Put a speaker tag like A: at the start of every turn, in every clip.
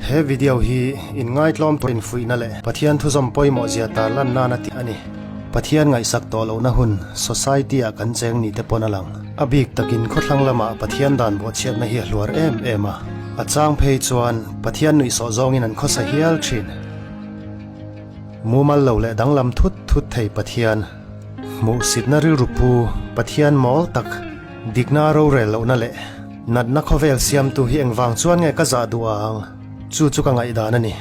A: He video hi inngaitlawm tur infuihna leh Pathian thuzawm pawimawh zia tarlan nana tih a ni. Pathian ngaihsak tawh lohna hun society ah kan cheng ni te pawn a lang. A bik takin khawthlang lamah Pathian dan bawhchhiatna hi a hluar em em a. A chang phei chuan Pathian nuihsawh zawngin an khawsa hial thin. Mumal lo leh danglam thut thut thei Pathian. Hmuhsitna rilru pu Pathian mawl tak dikna rorel lohna leh natna khawvel siamtu hi engvang chuan nge ka zah duh ang? Chu chu ka ngaihdan a ni.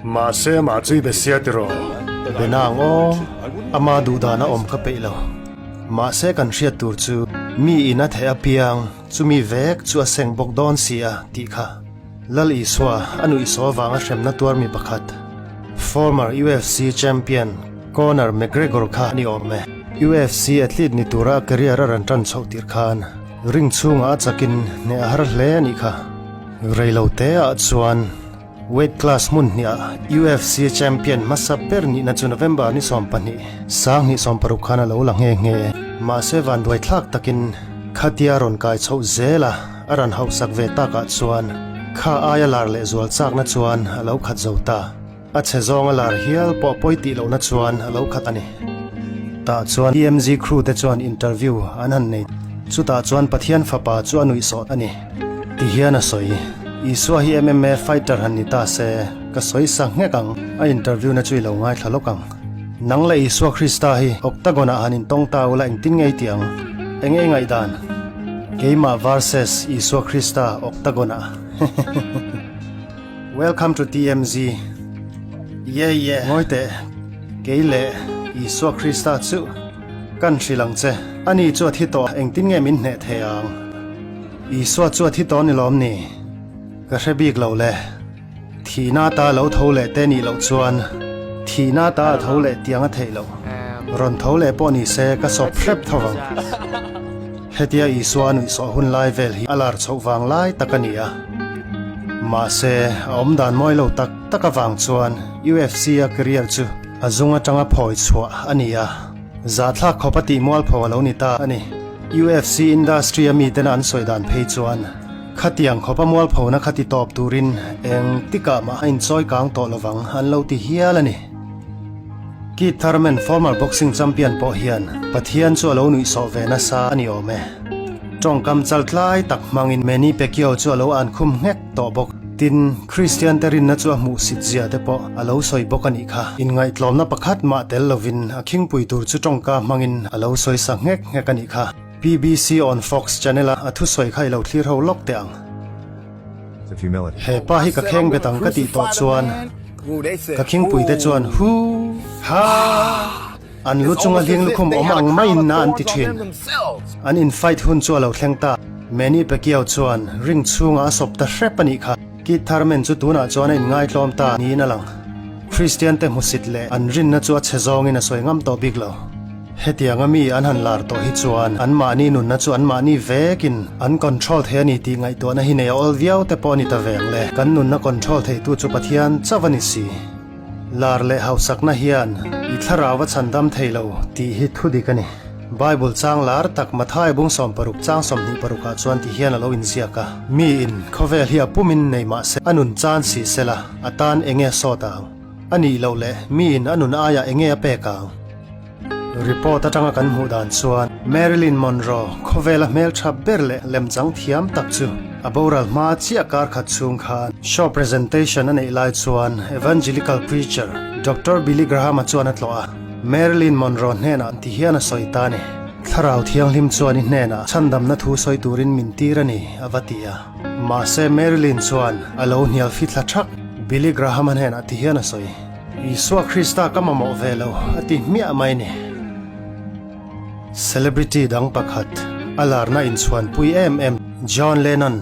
B: Mahse amah chu i be sia tiraw?
A: Be nang aw, ama duhdan a awm ka peih lo. Mahse kan hriat tur chu mi in a theh apiang chumi vek chu a seng bawk dawn si a tih kha. Lal Isua a nuihsaw avanga hremna tuar mi pakhat, former UFC champion Conor McGregor kha a ni awm e. UFC athlete ni tura a career a rawn tan chhoh tir khan ring chhungah a chakin hneh a har hle a nih kha. Reilote ah chuan weight class hmun hniah UFC champion hmasa ber nihna chu November ni 12, 2016 khan a lo la nghe nghe e. Mahse vanduaithlak takin khatia rawn kai chhoh zel a. A rawn hauhsak ve takah chuan kha aia lar leh zual chakna chuan a lo khat zo ta. A chhe zawnga lar hial pawh pawi tih lohna chuan a lo khat a ni. Tah chuan TMZ crew te chuan interview an han nei. Chutah chuan Pathian fapa chu a nuihsawh a ni. Ti hian a sawi. Isua hi MMA fighter han ni ta se, ka sawi sa nghek ang. A interview na chu i lo ngaithla lawk ang. Nang leh Isua Krista hi octagon ah han intawng ta ula engtin ngei ti ang? Eng e ngaihdan? Keimah versus Isua Krista octagon ah. Welcome to TMZ. Yeah yeah. Ngawi teh, kei leh Isua Krista chu kan hrilh ang che. Ani chu a thi tawh engtin nge min hneh thei ang? Isua chu a thi tawh ni lawm ni? Ka hre bik lo le. Thihna ta lo tho leh te nih loh chuan thihna ta a tho leh tiang a theih loh. Rawn tho leh pawh ni se ka sawp hrep tho vang. Hetia Isua a nuihsawh hun lai vel hi a lar chhoh vang lai tak a ni a. Mahse, a awmdan mawi lo tak tak avang chuan UFC a career chu a zung atanga phawi chhuah a ni a. Zahthlak khawp a tih mualpho a lo ni ta a ni. UFC industry a miten an sawi dan phei chuan Khatiang khawpa mualphona kha ti tawp turin eng tikah mah a inchawi kang tawh lovang an lo ti hial a ni. Keith Thurman, former boxing champion pawh hian Pathian chu a lo nuihsawh ve nasa a ni awm e. Tawngkam chal tlai tak hmangin Manny Pacquiao chu a lo ankhum nghek tawh bawk. Tin, Christian te rinna chu a hmuhsit zia te pawh a lo sawi bawk a nih kha. Inngaihtlawmna pakhat mah tel lovin a khingpui tur chu tawngka hmangin a lo sawisa nghek nghek a nih kha. PBC on Fox channel a a thusawi kha i lo thlir ho lawk teh ang. He pa hi ka kheng bet ang ka tih tawh chuan ka khingpui te chuan huu ha an lu chunga hling lukhum awm ang maiin na an ti thin. An in fight hun chu a lo thleng ta. Manny Pacquiao chuan ring chhungah a sawp ta hrep a nih kha. Keith Thurman chu tunah chuan a inngaitlawm ta niin a lang. Christian te hmusit leh an rinna chu a chhe zawngin a sawi ngam tawh bik lo. Hetianga mi an han lar tawh hi chuan anmahni nunna chu anmahni vekin an control thei a ni tih ngaihtuahna hi nei a awl viau te pawh a ni ta veng le. Kan nunna control theitu chu Pathian chauh a ni si. Lar leh hausakna hian i thlarau a chhandam thei lo tih hi thu dik a ni. Bible chang lar tak Mathai bung 60 chang 26 ah chuan ti hian a lo inziak a, Miin khawvel hi a pumin nei mah se a nun chan si sela a tan enge sawt ang? A nih loh leh miin a nun aiah enge a pek ang? Report atanga kan hmuh dan chuan Marilyn Monroe khawvela hmeltha ber leh lemchang thiam tak chu a boral hma chiah kar khat chhung khan show presentation a neih lai chuan evangelical preacher Doctor Billy Graham-a chuan a tlawh a, Marilyn Monroe hnenah ti hian a sawi ta a ni. Thlarau Thianghlim chuan i hnenah chhandamna thu sawi turin min tir a ni, a va ti a. Mahse Marilyn chuan a lo hnial fithla thak. Billy Graham-a hnenah ti hian a sawi. Isua Krista ka mamawh ve lo, a ti hmiah mai ni. Celebrity dang pakhat, a larna inchhuanpui em em John Lennon,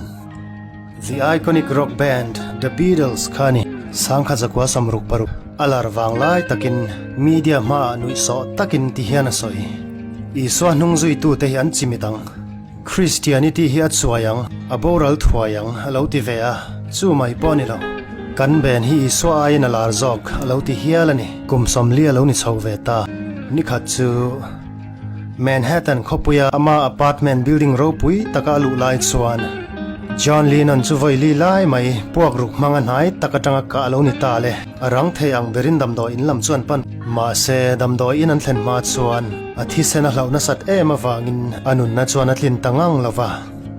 A: The iconic rock band The Beatles kha a ni. Sangkhat zakua 66, a lar vang lai takin media hmaah nuihsawh takin ti hian a sawi. Isua hnung zuitute hi an chimit ang. Christianity hi a chuai ang, a boral thuai ang, a lo ti ve a, chu mai pawh a ni lo. Kan ben hi Isua aiin a lar zawk, a lo ti hial a ni. Kum 40 a lo ni chho ve ta. Nikhat chu Manhattan khawpuia ama apartment building ropui taka a luh lai chuan. John Lennon chu vawi li lai mai puak ruk hmanga hnai tak atanga kah a lo ni ta le. A rang thei ang berin damdawi in lam chu an pan. Mahse, damdawi in an thlen hma chuan a thisen a hlauh nasat em avangin a nunna chuan a tlin ta ngang lo va,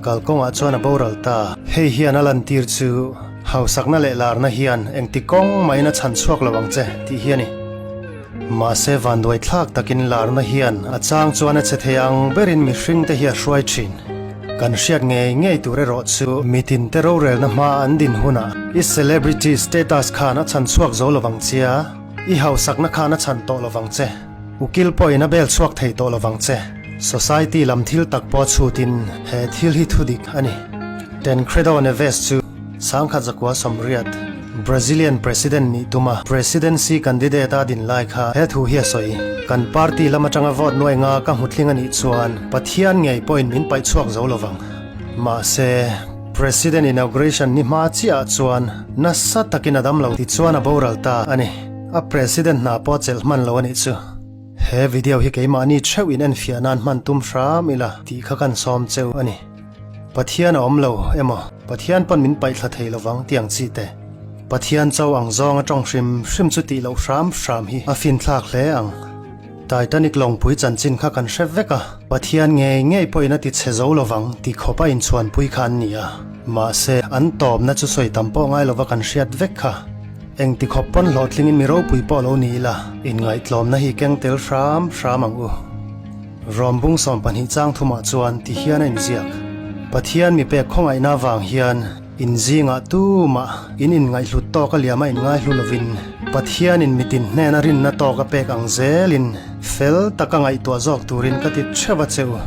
A: kalkawngah chuan a boral ta. Hei hian a lantir chu hausakna leh larna hian engti kawng mahin a chhan chhuak lo ang che tih hi a ni. Mahse, vanduai thlak takin larna hian a chang chuan a che thei ang berin mihringte hi a hruai thin. Kan hriat ngei ngei tur erawh chu mitin te rorelna hma an din hunah i celebrity status khan a chhan chhuak zo lovang chia, i hausakna khan a chhan tawh lovang che, ukil pawhin a bel chhuak thei tawh lovang che. Society lam thil tak pawh chhutin he thil hi thudik a ni. Tancredo Neves chu 10,000 180 Brazilian President nih tuma Presidency candidate a din lai kha he thu hi a sawi. Kan party lam atanga vote nuai nga ka hmu tling a nih chuan Pathian ngei pawhin min paih chhuak zo lovang. Mahse, President inauguration ni hma chiahah chuan nasa takin a dam lo tichuan a boral ta a ni. A President hna pawh a chelh hman lo a nih chu. He video hi keimahni theuh in enfiah nan hman tum hram ila tih kha kan sawm cheu a ni. Pathian a awm lo emaw, Pathian pawn min paihthla thei lovang tih ang chi te. Pathian cho ang zawng a tawng hrim hrim chu tih loh hram hram hi a finthlak hle ang. Titanic lawngpui chanchin kha kan hre vek a, Pathian ngei ngei pawhin a ti chhe zo lovang ti khawp a inchhuanpui kha an ni a. Mahse, an tawpna chu sawi tam pawh ngai lova kan hriat vek kha. Engti khawp pawn hlawhtlingin mi ropui pawh lo ni ila, inngaihtlawmna hi keng tel hram hram ang u. Rawmbung 12 chang thumah chuan ti hian a inziak, Pathian mi pek khawngaihna avang hian inzingah tumah in inngaihhlut tawk a liam a inngaihlu lovin Pathianin mitin hnena rinna tawk a pek ang zelin fel taka ngaihtuah zawk turin ka ti theuh a che u.